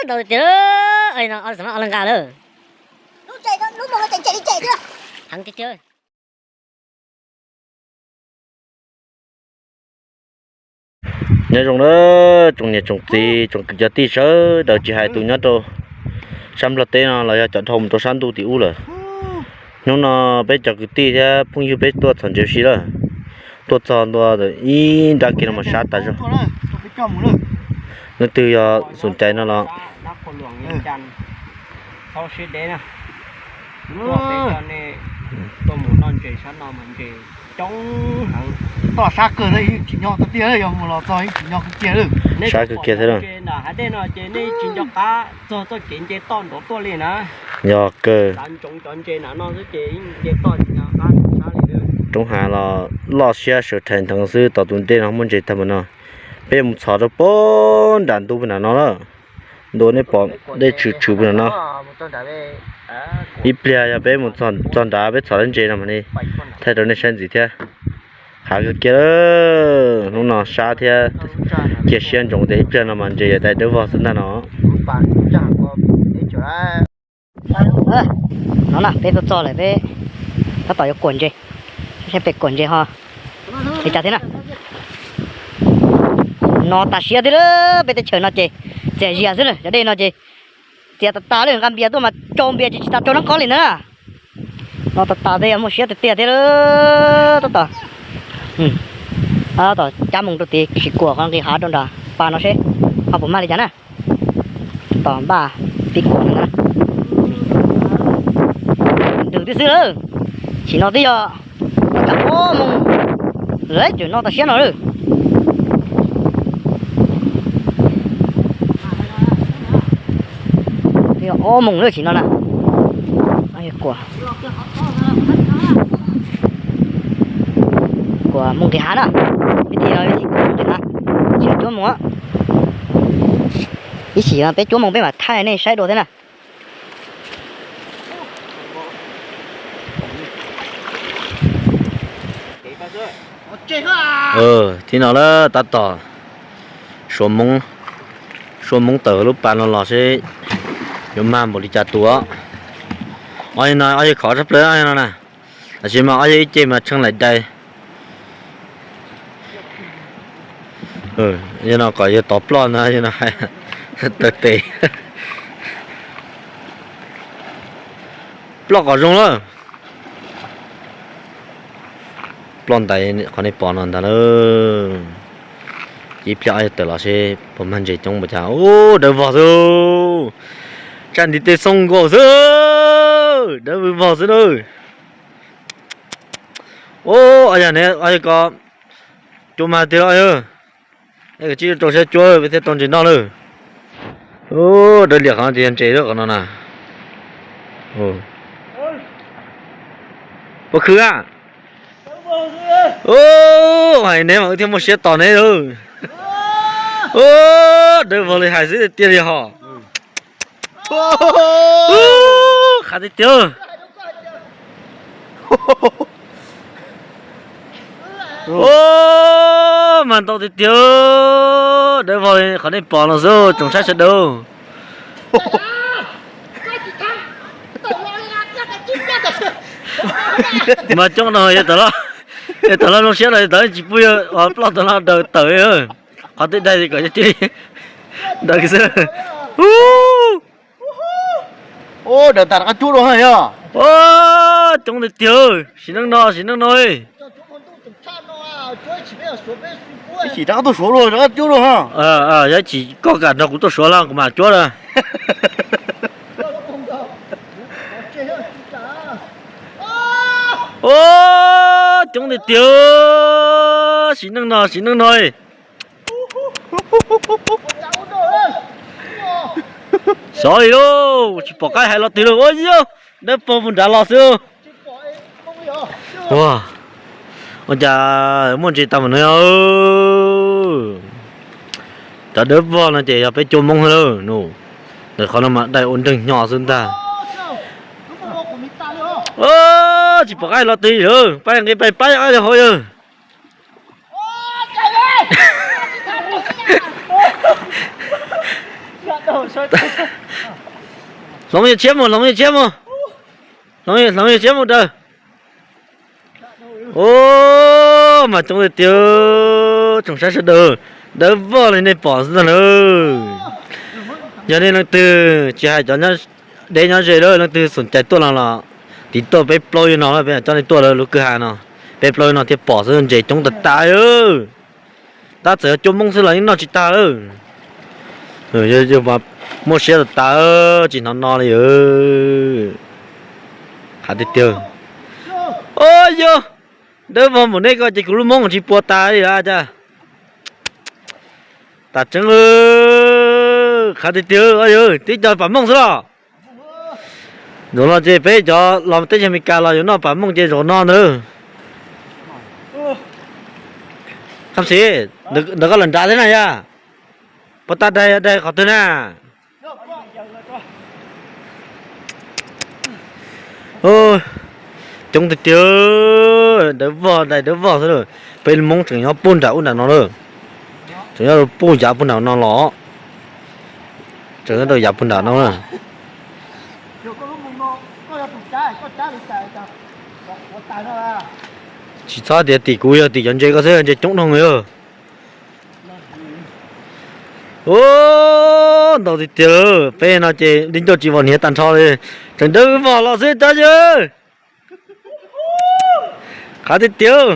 Tau tiag, no ob xeem no ob leeg nqa lawm. Heev tiag tiag. Nyob zoo na, tsoom niam tsoom txiv tsoom kwv cov tij sawv daws, tsis hais tus nyob rau sab Nplog teb no los yog cov dhau mus rau sab ntuj tim ub lawm. Hnub no peb cov kwv tij thiab phooj ywg peb tuaj txhom ntses ua si lawm, tuaj txog ntua ib nrab kev no mas sab tas zog. Leej twg yog xum cais no los sab kawg kiag thiab. Yog kawg. Roob hav los loj siab sawv rhais ntheev xwb, tos tus dej no muaj ntses tag mus no. Peb mus txhom rau pem nram ntug nram no lawm, ntu nej pom dej tshwm tshwm pem nram no. Ib pliag yog peb mus txog nrad peb txhom lawm ntses no mas li thaij rau nej saib ntxiv thiab. Hav kawg kiag lawm, hnub no sab thiab cia siab ntsoov tias ib pliag no mas ntses yuav dai dawb vog xwb ntag no. No na peb tuaj txog lawm, peb tab tom yuav kuam ntses, saib peb kuam ntses ho li cas thiab na. No tas siab thiab lawm, peb teb chaws no ces txias zias xwb lawm, cov dej no ces txias tas tas lawm, nqa npias tuaj mas tsau npias ces tsis tas tsau nab qob li ntag na. No tas tas tej muaj siab tiag tiag thiab lawm, tab tom, tab tom cab moo rau tid sim kuam qhov nqis hav rau nram pas no seb ho puas mag li cas na. Tab tom npaj pib kuam no ntag na. Ntws tib xwb lawm, sim no twb yog tsam ob moos lawm, tseem no tas siab no lawm. Twb yog ob moos lawm sim no na. Kuam, kuam moo nqis hav na, ib txhij no ib txhij kuam moo nqis hav, tsis cuab moo. Ib sim no peb cuab moo peb mam thaij nej saib dua thiab na. Thib no lawm tab tom suav moob, suav moob tawm lub pas no los seb yuav mag npaum li cas tus. Ob yawg no ob yawg khov tshaj plaws no na, tab sis mas ob yawg ib ce mas tsheej laim dai. Yog no kom yawg tov ploj ntag, yawg no hais tawm tes. Ploj kom zoo lawm. Ploj ntais qhov nej pom no ntag lawm. Ib pliag ob yawg tawm los seb puas mag ntses coob npaum cas. Ub, dawb vog xwb. Tsaj ntiv tes xoo nkaus xwb. Dawb vog xwb na. Ub, ob yawg ne, ob yawg ko cuab mag tiag los yawg. Eb, koj tsij rau siab cuab peb thiaj tau ntses noj lawm. Ub, dawb liam qhov no ces yog ntses lawm qhov no na. Puas khwv a? Ub, hais neb mas wb thiaj muaj siab tos neb lawm. Ub, dawb vog li hais xwb tiag li hos. Ub, qab tiag tiag. Ub, mag ntau tiag tiag. Dawb vog li qhov nej pom no xwb tsoom saib sawv daws. Mas coob no yog tawm los, yog tawm los zoo siab los yog tawm tsis pub yawg ploj tawm los daws tawm. Qhov twb dai kom yawg tij daws xwb. Ub, daws tas rov qab cuab dua yog. Ub, coob tiag tiag, sim neej no sim neej no. Sim rov qab tuaj suav dua rov qab cuab dua. Yog tsis koj kam nrog kuv tuaj suav los kuv mam cuab lawm. Ub, coob tiag tiag, sim neej no sim neej no. Xyov li lauj, tsis pom qab hais los twg lauj, ua yog dawb paug puag nrad los xwb. Ua, ua cas muaj ntses tag npaum no. Cov dawb vog no ces yog peb cuab moob lawm no. Ntawm qhov no mas dai ua nreeg hnyo xwb ntag. Tsis pom qab hais los twg lawm, pab nqe pab pab ob yawg hauv yawg. Hloov yawg tshiab mus, hloov yawg tshiab mus. Hloov yawg tshiab mus daws. Ua, mas coob tiag tiag, tsoom saib sawv daws, dawb vog li nej pom xwb ntag lauj. Yog nej leej twg tsis hais cov deb nyob ze lawm, leej twg xom cai tuaj los los tiv tuaj peb plaub yawg no, peb coj nej tuaj lawm lub kwj ha no, peb plaub yawg no thiaj pom xwb, ntses coob tas tas. Tab txawm yog cua Hmoob xwb los yeej noj tsis tag lawm. Yog mas muaj siab tas tas, tsis hnov no li. Qhav tiag tiag. Ua yog, dawb vog npaum nej ko ces kuv lub Hmoob tsis puas tas li cas. Tas tseeb, qhav tiag tiag, yog tib co pam Hmoob xwb los. Zaum no ces peb cov los teb chaws Amelikas los yuav noj pam Hmoob ces zaum no ntag. Khab Xis, ntawd koj los nrad thiab na yog? Puas tas daig, daig qhov twg na? Coob tiag tiag, dawb vog daig dawb vog xwb. Peb Hmoob tseem nyob puag nram ub nram no lawm. Tseem nyob puag yav puag nram no los. Tseem nyob rau yav puag nram no na. Tsis txhob tias tim kuv, yog tim cov ntses ko xwb, ntses coob dhau yog. Ntau tiag tiag, peb no ces li ncauj tsis vos hniav tag nrho li. Tseem dawb vog los xwb cov yawg. Qhav tiag tiag.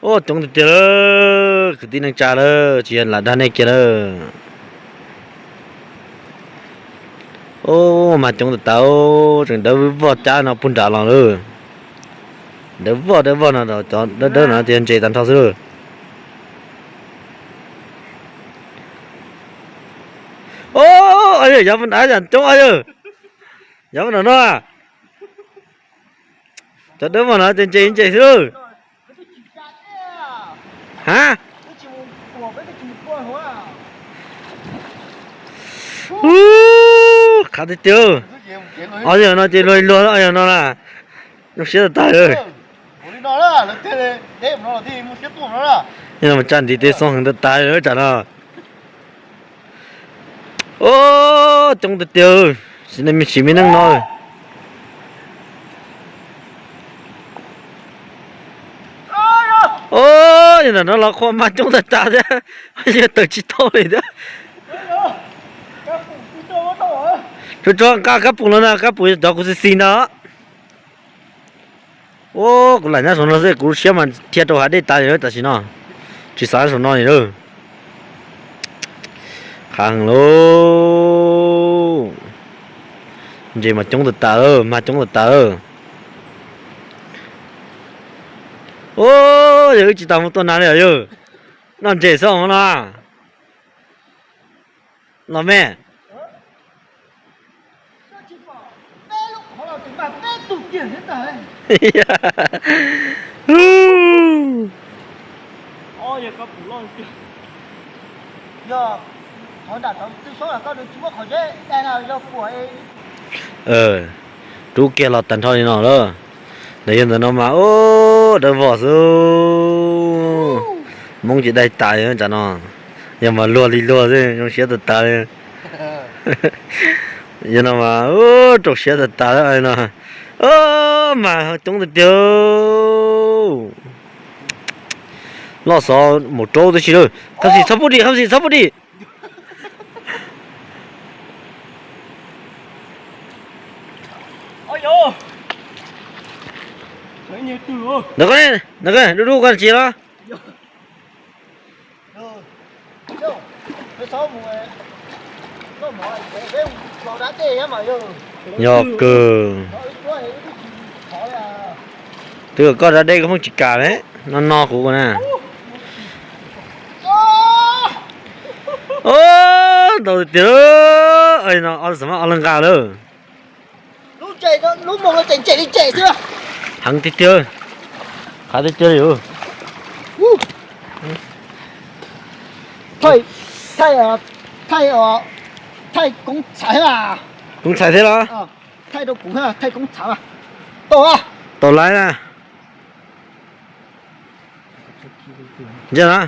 Ua coob tiag tiag lawm, kwv tij neej tsa lawm, tsis yog lam dag nej kiag lawm. Ua mas coob tas tas, tseem dawb vog cab no puag nram los lawm. Dawb vog dawb vog no, cov dawb dawb no ces ntses tag nrho xwb lawm. Ua, yav puag nram coob, yav puag nram no. Cov dawb vog no ces ntses ntses xwb lawm. Ha, qhav tiag tiag. Ob yawg no ces luag luag ob yawg no na. Zoo siab tas tas lawm. Tsa ntiv tej xoob heev tas tas lawm tsam no. Ua coob tiag tiag, sim me sim me neej no. Ua, yog ntawm no los qhua mas coob tas tas thiab, yog tawm tsis tau li thiab. Tsuag tsuag nqa kab pum los na, kab pum cov kuv xis xis ntag. Ua, kuv lam nyob saum no xwb, kuv siab mas dhia rau hav dej tas li tam sim no. Tsis xav saum no li lawm. Qhav heev lauj. Ntses mas coob tas tas lawm, mag coob tas tas lawm. Ua, yog wb tsis tas mus tua nas li os yawg. Noj ntses xwb no. Los me. Rub kiag los tag nrho li no lawm. Ntawm yog ntawm no mas, ub, dawb vog xwb. Hmoob ces daig tas li tam no. Yog mas luag li luag xwb, zoo siab tas tas li. Yog no mas, ub, rau siab tas tas li no. Ub, mas coob tiag tiag. Loj xov maum raub tib si lawm. Khab Xis txhob pub dim, Khab Xis txhob pub dim. Ntawd, ntawd, dub dub koj tsis los? Yog kawg. Twb koj da dej koj pheej tsis kam li, no no kuv na. Ntau tiag, no ob xav mas ob leeg nqa lawm. Heev tiag tiag, qhav tiag tiag li. Thaij, thaij, thaij koob txhais mas. Koob txhais thiab los? Thaij rau kuv, thaij koob txhais mas. Tau, tau laiv na. Ntsia na.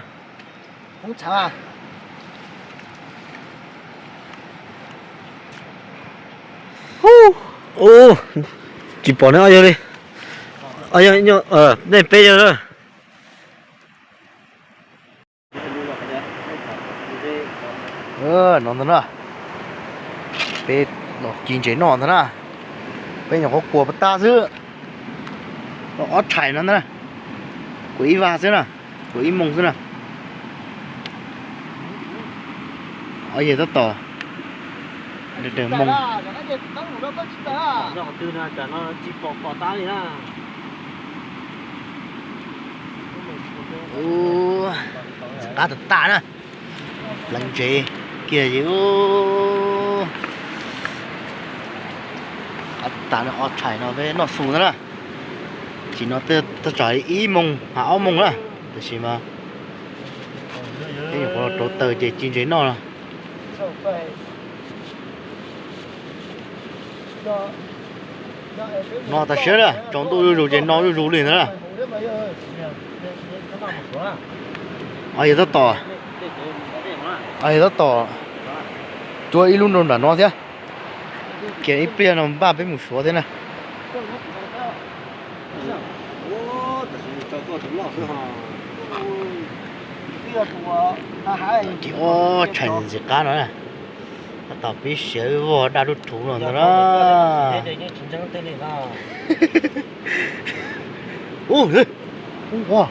Ub, tsis pom neb ob yawg li. Ob yawg, nej peb yawg na. No ntag na, peb los ci ntses noj ntag na. Peb nyuam qhuav kuas pas tag xwb, ob tshais no ntag na, kuas ib vag xwb na, kuas ib moos xwb na. Ob yawg tab tom moo. Ub, qab tag tag na, pleev ntsev kiag es. Qab tag tag na, ob tshais no peb noj xu ntag na. Tsis no tej zaum ib moos ha ob moos na, tiam sis mas peb nyuam qhuav los rauv taws ces ci ntses noj no. No tas siab na, tsaus ntuj zuj zus ces no zuj zus li ntag na. Ob yawg tab tom, ob yawg tab tom cuab ib lub nrau nram no thiab, kiag ib pliag no npaj peb mus suav thiab na. Ces ob tshais ntxim qab no na, tab tom pib siav vog daj lub rhuv no ntag na. Ub, ub,